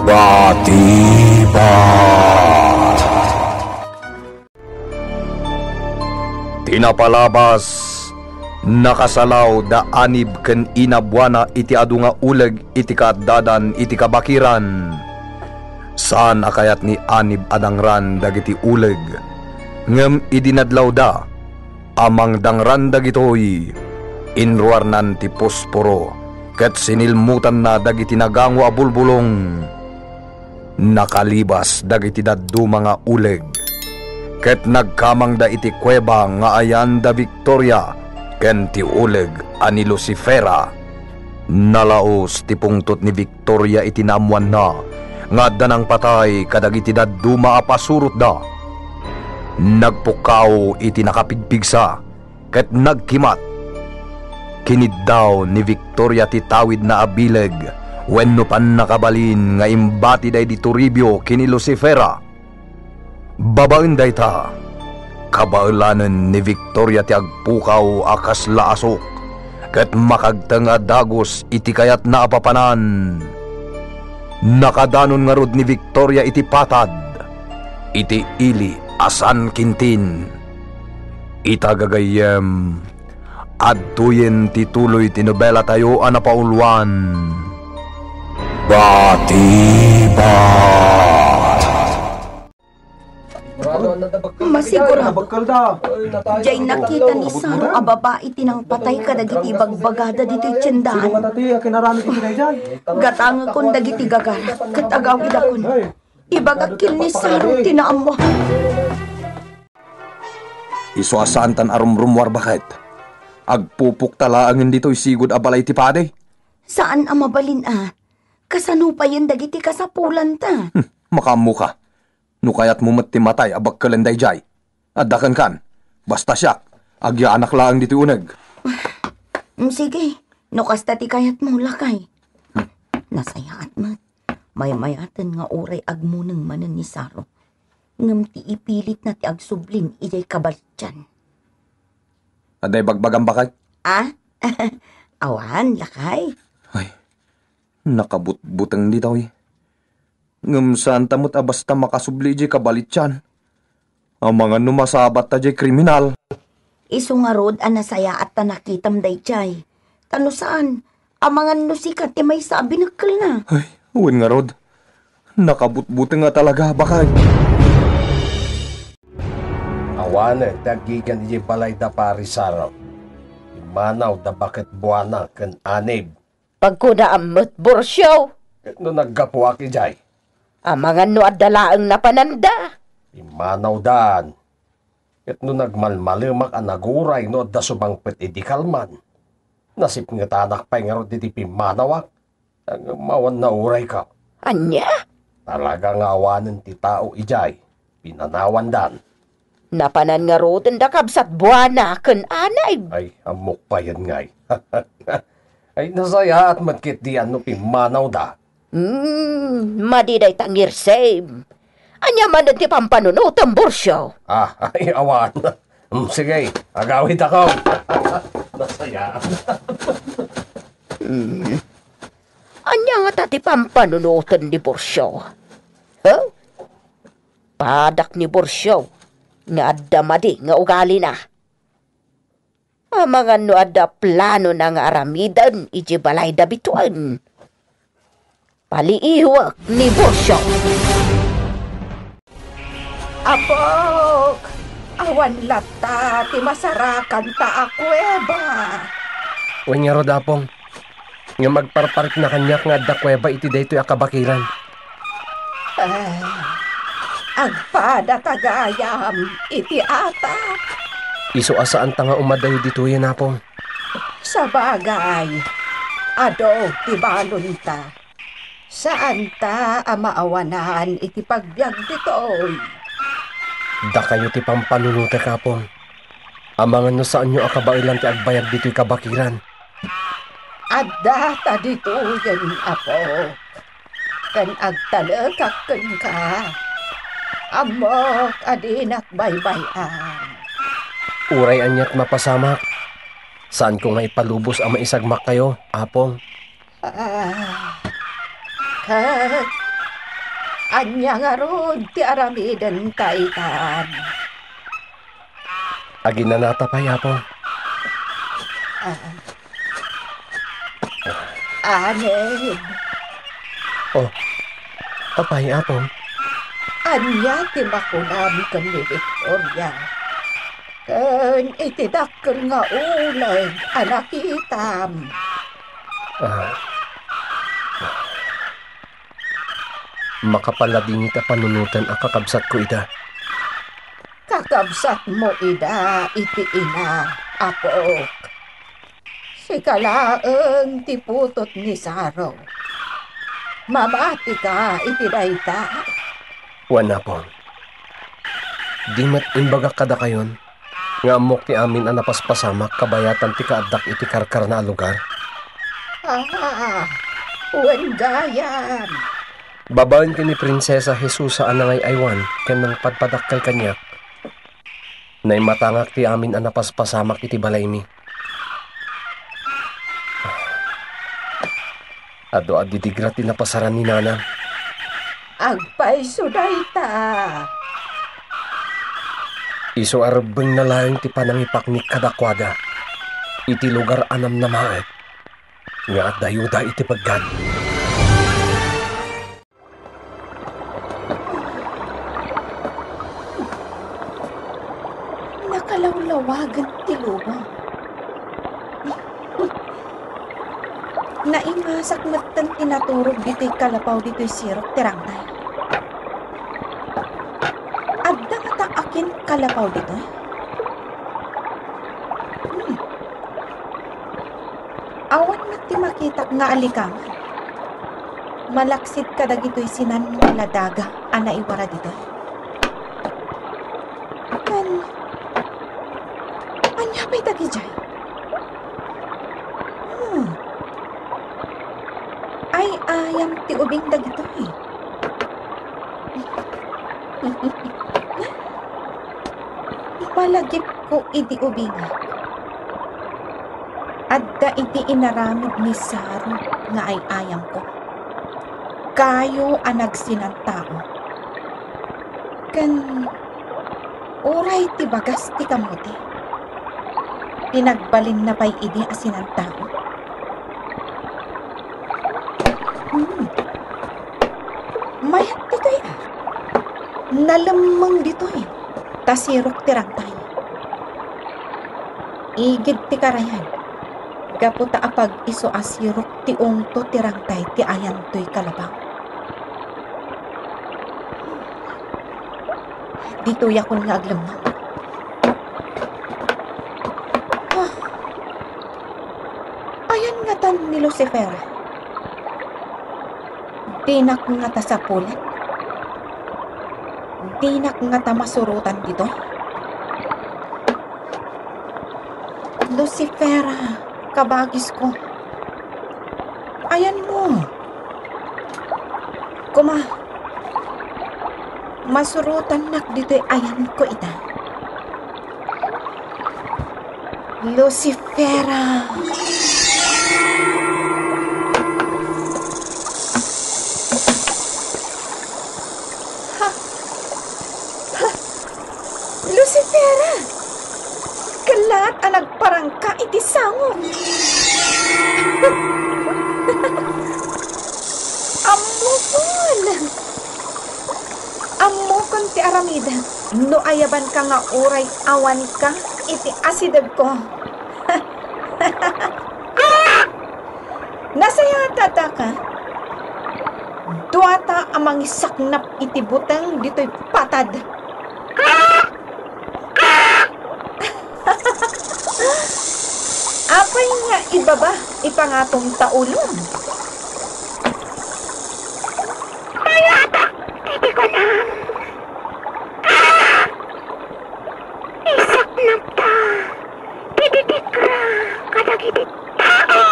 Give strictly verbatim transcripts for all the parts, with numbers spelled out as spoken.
Batibag. Ti napalabas, nakasalaw da Anib ken Ina Buana iti adu nga uleg iti kaaddadan iti kabakiran. Saan a kayat ni Anib a dangran dagiti uleg, ngem idi nadlawda a mangdangran dagitoy, inruarnan ti posporo ket sinilmutanna dagiti nagango a bulbulong. Nakalibas dagiti dadduma nga uleg, ket nagkamangda iti kueba nga ayan da Victoria ken ti uleg a ni Lucifera. Nalaos ti pungtot ni Victoria iti naammoanna nga adda nangpatay kadagiti dadduma a pasurotda. Nagpukkaw iti nakapigpigsa ket nagkimat. Kiniddaw ni Victoria ti tawidna a bileg wenno pannakabalin nga imbati daydi Toribio ken ni Lucifera. Babaen dayta, kabaelanen ni Victoria ti agpukaw a kasla asok ket makagteng a dagus iti kayatna a papanan. Nakadanon ngarud ni Victoria iti patad, iti ili a San Quintin. Ita gagayyem, adtoyen ti tuloy ti nobelatayo a napauluan. Batibag. Masigurado, jay nakita ni Saro a babai ti nangpatay kadagiti ibagbagada ditoy tiendaan. Gatangekon dagiti gagarak ket agawidakon. Ibagak ken ni Saro ti naammo. Isu a saantan a rumrumuar, baket. Agpupukta laengen ditoy sigud a balay ti padi. Saan a mabalin a. Kasano payen dagiti kasapulanta? Hmm, makaammoka. No kayatmo met ti matay a bakkelen daydiay, adda kenkan. Basta siak, agyaanak laeng ditoy uneg. Mm, sige, no kasta ti kayatmo, lakay. Hmm. Nasayaat met. Maymayaten nga uray agmuneng manen ni Saro. Ngem ti ipilitna ti agsublin idiay kabalitian. Adda ibagbagam, baket? Ah? Awan, lakay. Ay, nakabutbuteng ditoy. Ngem saanta met a basta makasubli idiay kabalitian. Amangan no masabatta diay kriminal. Isu ngarud a nasayaat ta nakitam daydiay. Ta no saan, amangan no sika ti maysa a binekkelna. Ay, wen ngarud. Nakabutbuteng a talaga, baket. Awanen ti aggigan idiay balay da Pari Saro. Immanaw da baket Buana ken Anib. Pagkunaam met, Burcio. Ket no naggapuak idiay? Amangan no adda laeng napananda. Immanawdan. Ket no nagmalmalemak a naguray no adda sumangpet idi kalman. Nasipngetanak pay ngarud iti pimmanawak. Ngem awan naurayko. Ania? Talaga nga awanen ti tao idiay. Pinanawandan. Napanan ngaruden da kabsat Buana ken Anib. Ay, ammok payen ngay. Ay, nasayaat met ketdi a no pimmanawda. Hmm, madi dayta ngirsem. Ania manen ti pampanunotem, Burcio? Ah, ay, awan. Hmm, sige, agawidakon. Nasayaat. Hmm. Ania ngata ti pampanunoten ni Burcio? Huh? Padak ni Burcio nga adda madi nga ugalina. Amangan no adda planona nga aramiden iti balay da bituen. Paliiwek ni Burcio. Apok, awan latta ti masarakanta a kuweba. Wen ngarud, Apong. Ngem agparparikna kaniak nga adda kuweba iti daytoy a kabakiran. Ay, agpadata gayam iti atak. Isu a saanta nga umadayo ditoyen, Apong. Sabagay, adu ti balonta. Saanta a maawanan iti pagbiag ditoy. Dakayo ti pampanunotek, Apong. Amangan no saanyo a kabaelan ti agbayag ditoy kabakiran. Adda ta ditoyen, Apo, ken agtalekak kenka. Ammok a dinak baybay-an. Uray aniat mapasamak, saanko nga ipalubos a maisagmakkayo, Apong. Ah, ket Ania ngarud ti aramidenta itan? Aginanata pay, Apo. Ah. Amen. Oh, apay, Apo? Ania ti makunam ken ni Victoria? Ken iti dakkel nga uleg a nakitam. Ah. Makapaladingit a panunoten a kakabsatko ida. Kakabsatmo ida iti ina, apok. Sika laeng ti putot ni Saro. Mamatika iti dayta. Wen, Apo. Di met imbagak kadakayon nga ammok ti amin a napaspasamak kabayatan ti kaaddak iti karkarna a lugar? Ah, wen gayam. Babaen ken ni Prinsesa Jesusa a nangay-aywan ken nangpadpadakkel kaniak, naimatangak ti amin a napaspasamak iti balaymi. Adu a didigra ti napasaran ni Nana. Agpayso dayta. Isu a rebbengna laeng ti panangipaknik kadakuada iti lugar a namnamaet nga addayuda iti peggan. Nakalawlawagen ti lubong. Naimasak metten ti naturog ditoy kalapaw ditoy sirok ti rangtay. Adda ngata akin kalapaw ditoy? Hmm. Awan met ti makitak nga alikaman. Malaksid kadagitoy sinan nga ladaga a naiwara ditoy. Ken, ania pay dagidiay? Hmm. Ay-ayam ti ubing dagitoy. Malagipko idi ubingak. Adda idi inaramid ni Saro nga ay-ayamko. Kayo a nagsinantao. Ken uray ti bagas ti kamote, pinagbalinna pay idi a sinantao. Hmm. Mayat ditoy a. Nalemmeng ditoy. Ta sirok ti rangtay. Igid ti karayan. Gapu ta apag-isu a sirok ti ungto ti rangtay ti ayantoy kalapaw. Ditoyakon nga aglemmeng. Ah. Ayan ngatan ni Lucifera. Dinak ngata sapulan. Dinak ngata masurotan ditoy. Lucifera, kabagisko. Ayanmo. Koma, masurotannak ditoy ayanko ita. Lucifera. Ha? Ha? Lucifera! Kellaat a nagparangka iti sangok. Ammokon! Ammokon ti aramid no ayabanka nga uray awanka iti asidegko. Nasayaat a daka. Duata a mangisaknap iti buteng ditoy patad. Apay nga ibaba ipangatom ta ulom? Mayatak iti kunam. Isaknapta ti didikra kadagiti tao.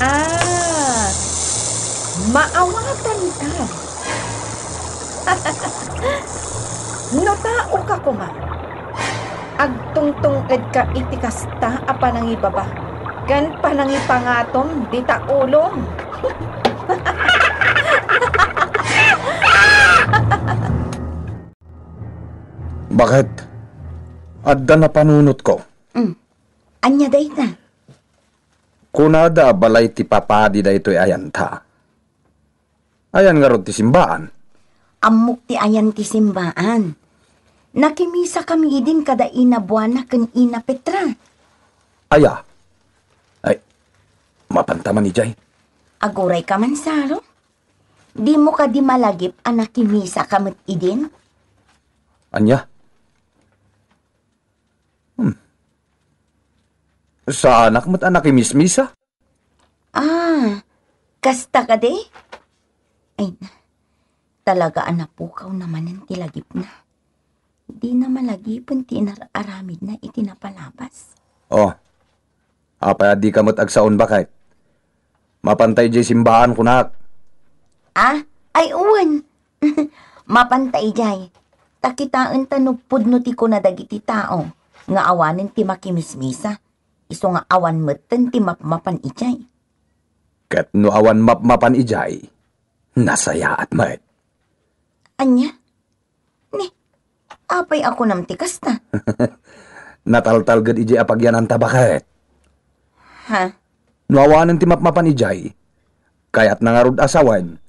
Ah, maawatanka. No taoka koma, agtungtung-edka iti kasta a panangibaba ken panangipangatom dita ulom. Bakit? Adda napanunotko. Mm. Ania dayta? Kunada a balay ti papadi daytoy ayanta. Ayan ngarud ti simbaan? Ammok ti ayan ti simbaan. Nakimisakami idin kada Ina Buana ken Ina Petra. Aya? Ay, mapanta man idiay. Agurayka man, Saro? Dimo kadi malagip a nakimisaka met idin? Ania? Hmm. Saanak met a nakimismisa? Ah, kasta kadi? Ay, na, talaga a napukaw na manen ti lagipna. Dina malagipen ti inar-aramidna iti napalabas. Oh, apay a dika met agsaon, baket? Mapanta idiay simbaan, kunak. Ah, ay, wen. Mapanta idiay. Ta kitaen ta no pudno ti kuna dagiti tao nga awanen ti makimismisa, isu nga awan metten ti mapmapan idiay. Ket no awan mapmapan idiay, nasayaat met. Ania? Ni, apay a kunam ti kasta? Nataltalged idiay a pagyananta, baket. Ha? No awanen ti mapmapan idiay, kayatna ngarud a sawen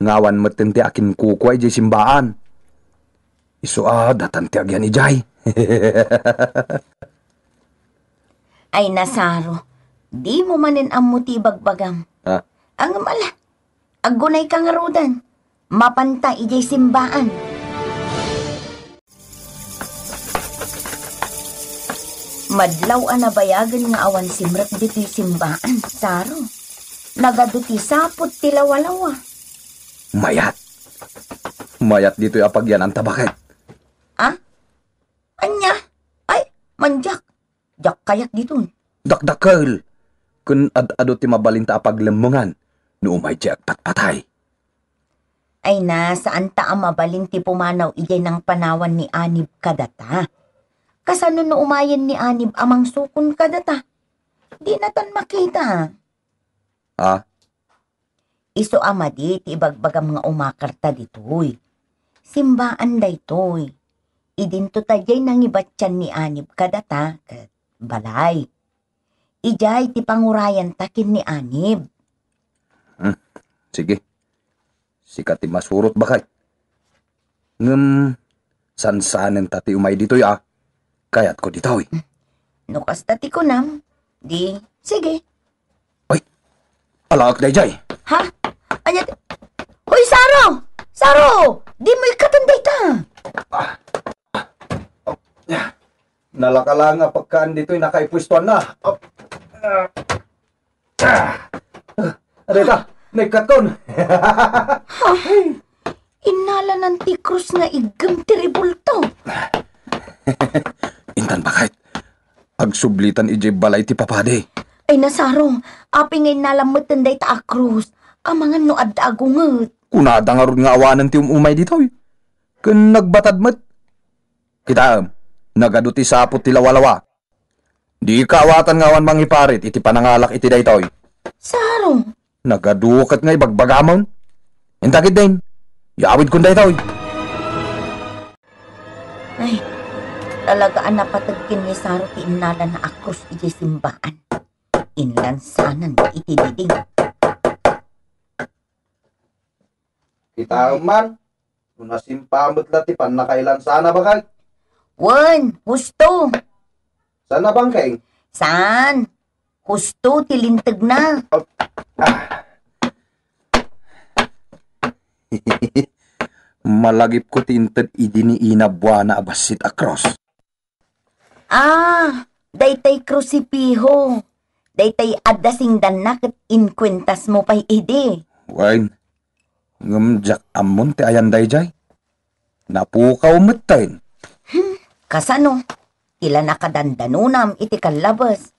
nga awan metten ti akinkukua idiay simbaan. Isu a datan ti agyan idiay. Ay, Nasaro, dimo manen ammo ti ibagbagam. Ha? Ngem ala, aggunayka ngaruden. Mapanta idiay simbaan. Madlaw a nabayagen nga awan simrek ditoy simbaan, Saro. Nagadu ti saput ti lawalawa. Mayat. Mayat ditoy a pagyananta, baket. Ah? Ania? Ay, mandiak. Diak kayat ditoy. Dakdakkel. Ken ad-adu ti mabalinta a paglemmengan no umay ti agpatpatay. Ay na, saanta a mabalin ti pumanaw idiay nangpanawan ni Anib kadata. Kasano no umayen ni Anib a mangsukon kadata? Dinatan makita. Ah? Isu a madi ti ibagbagam nga umakarta ditoy. Simbaan daytoy. Idinto ta diay nangibatian ni Anib kadata ket balay. Idiay ti pangurayanta ken ni Anib. Hmm, sige. Sika ti masurot, baket. Ngem, sansanenta ti umay ditoy, a. Kayatko ditoy. No kasta ti kunam, di, sige. Ay, alaek daydiay. Ha? Ania ti, hoy, Saro! Saro! Dimo ikkaten dayta! Ah. Oh, ya. Nalaka la nga pekkaan ditoy nakaipuestoanna. Oh. Ah. Ah. Adayta, naikkatkon. Ha? Innalanan ti krus nga iggem ti rebulto. Intan, baket. Agsublitan idiay balay ti papadi. Ay, Nasaro, apay nga innalam metten dayta a krus? Amangan no adda agunget. Kunada ngarud nga awanen ti um-umay ditoy. Ken nagbatad met. Kitaem, nagadu ti saput ti lawalawa. Dika awatan nga awan mangiparit iti panangalak iti daytoy. Saro. Nagadu ket nga ibagbagamon. Inta ketdin, yawidkon daytoy. Ay, talaga a napateg ken ni Saro ti innalana a krus idiay simbaan. Inlansanan iti diding. Kitaem man, no nasimpa met la ti pannakailansana, baket. Wen, husto. Saan a bangkeng? Saan? Husto ti lintegna. Ah. Malagipko ti inted idi ni Ina Buana a bassit a krus. Ah, daytay krusipiho. Daytay adda singdanna ket inkuentasmo pay idi. Wen, ngem diak ammon ti ayan daydiay. Napukaw metten. Hmm, kasano? Ti la nakadandanonam iti kallabes.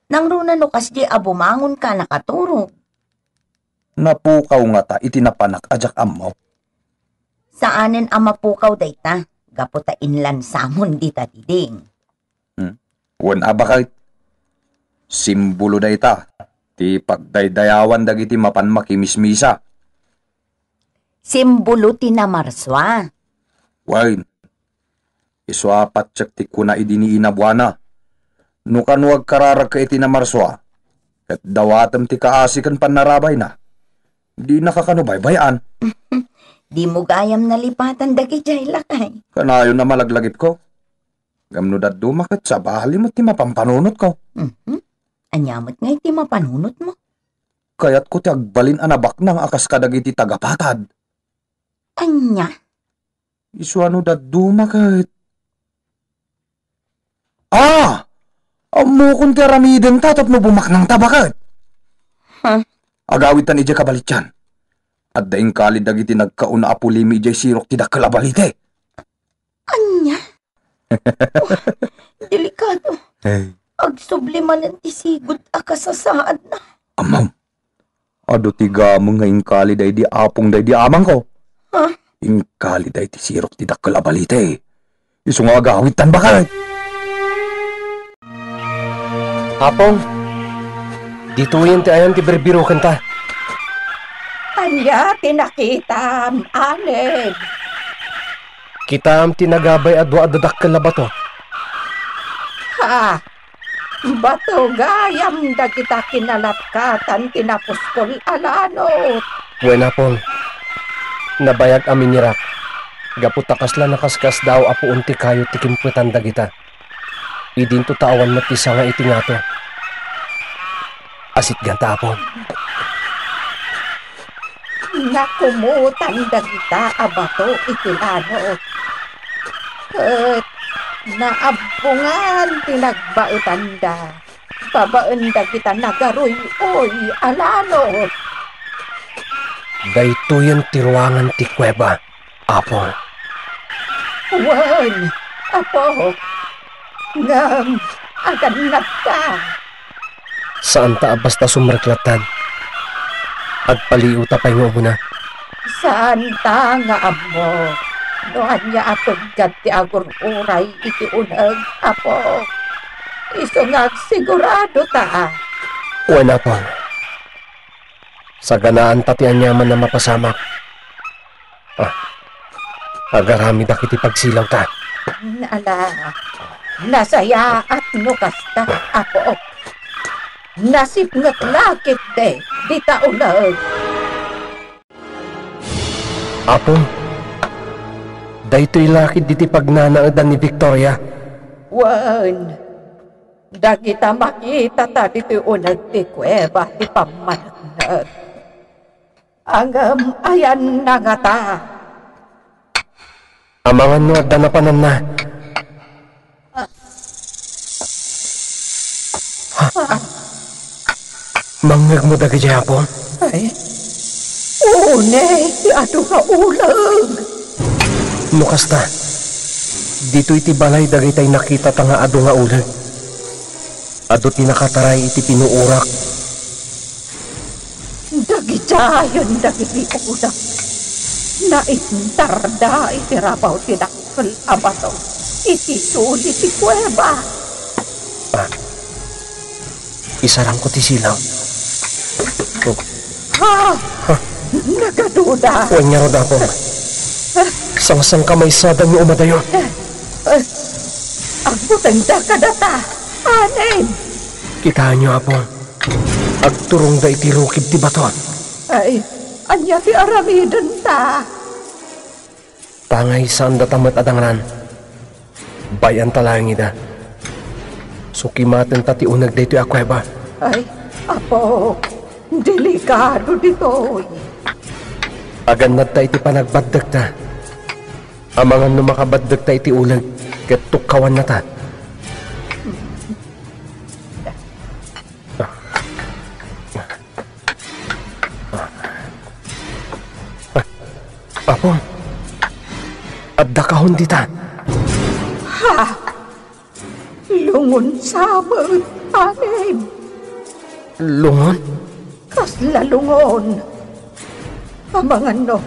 Nangruna no kasdi a bumangonka a nakaturog. Napukaw ngata iti napanak a diak ammo? Saanen a mapukaw dayta, gapu ta inlansamon dita diding. Hmm. Wen a, baket. Simbolo dayta ti pagdaydayawan dagiti mapan makimismisa. Simbolo ti namarsua. Wen. Isu a patiek ti kuna idi ni Ina Buana. No kano agkararagka iti namarsua, ket dawatem ti kaasi ken pannarabayna. Dinaka kano baybay-an. Dimo gayam nalipatan dagidiay, lakay. Kanayon a malaglagipko. Ngem no dadduma ket sabali met ti mapampanunotko. Mhm. Ania met ngay ti mapanunotmo? Kayatko ti agbalin a nabaknang a kas kadagiti tagapatad. Ania? Isu a no dadduma ket. Ah! Ammokon ti aramidenta tapno bumaknangta baket. Ha? Agawidtan idiay kabalitian. Adda inkali dagiti nagkauna a pulimi idiay sirok ti dakkel a balite. Ania? Oh, delikado. Hey. Agsubli manen ti sigud a kasasaadna. Ammom, adu ti gameng nga inkali daydi apong daydi amangko. Ha? Inkali daydi sirok ti dakkel a balite. Isu nga agawidtan baket. Apong, ditoyen ti ayan ti birbirokenta. Ania ti nakitam, Anib? Kitam ti nagabay a dua a dadakkel a bato. Ha? Bato gayam dagita kinalatkatan ti napuskol a lanot. Wen, Apong, nabayag a minirak, gapu ta kasla nakaskasdaaw a puon ti kayo ti kimpuetan dagita. Idinto ta awan met ti sanga iti ngato. Asitganta, Apong. Nakumutan dagita a bato iti lanot. Ket naabbongan ti nagbaetanda babaen dagita nagaruy-uy a lanot. Daytoyen ti ruangan ti kueba, Apo. Wen, Apo. Ngem agannadka. Saanta a basta sumrek latta. Agpaliiwta pay nga umuna. Saanta nga ammo no ania a peggat ti agur-uray iti uneg, Apo. Isu nga agsigurarota. Wen, Apo. Saganaanta ti aniaman a mapasamak. Ah, agaramidak iti pagsilawta. Ala, nasayaat no kasta, Apo. Nasipnget la ketdi dita uneg. Apo, daytoy la ketdi ti pagnanaedan ni Victoria. Wen, dagita makitata ditoy uneg ti kueba ti pammaneknek. Ngem ayanna ngata? Amangan no adda napananna. Ha? Mangngegmo dagidiay, Apo? Ay, unay ti adu nga uleg. No kasta, ditoy ti balay dagitay nakitata nga adu nga uleg. Adu ti nakataray iti pinuorak. Dagidiayen dagiti uleg. Naintarda iti rabaw ti dakkel a bato iti suli ti kueba. Ah, isarangko ti silaw. Ha? Ha? Nagaduda. Wen ngarud, Apo. Sangsangkamaysada nga umadayo. Eh, eh, agbutengda kadata. Anen? Kitaenyo, Apo. Agturongda iti rukib ti bato. Ay, ania ti aramidenta? Tangay saandata met a dangran. Bay-anta laeng ida. Sukimatenta ti uneg daytoy a kueba. Ay, Apo, delikado ditoy. Agannadta iti panagbaddekta. Amangan no makabaddekta iti uleg ket tukkawannata. Apo, adda kahon dita. Ha? Lungon sa met, Anen. Lungon? Kasla lungon. Amangan no.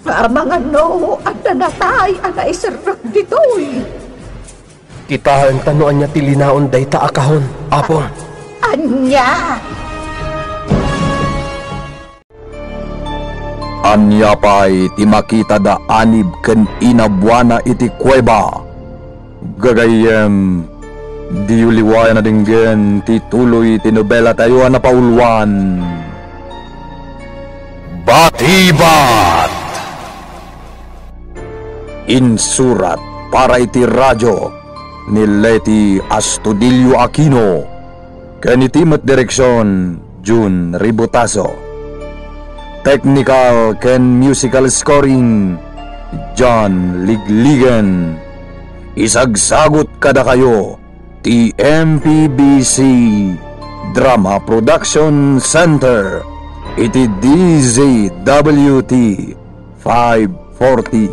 Amangan no adda natay a naiserrek ditoy. Kitaenta no ania ti linaon dayta a kahon, Apo. Ania? Ania pay ti makita da Anib ken Ina Buana iti kuweba? Gagayyem, diyo liwayan a denggen ti tuloy ti nobelatayo a napauluan, Batibat! Insurat para iti radyo ni Leti Astudillo Aquino ken iti met direksion, Jun Ributaso. Technical ken musical scoring, John Ligligen. Isagsagut kadakayo ti M P B C Drama Production Center iti D Z W T five forty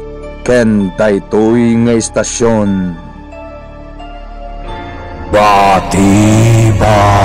ken daytoy nga istasyon. Batiba.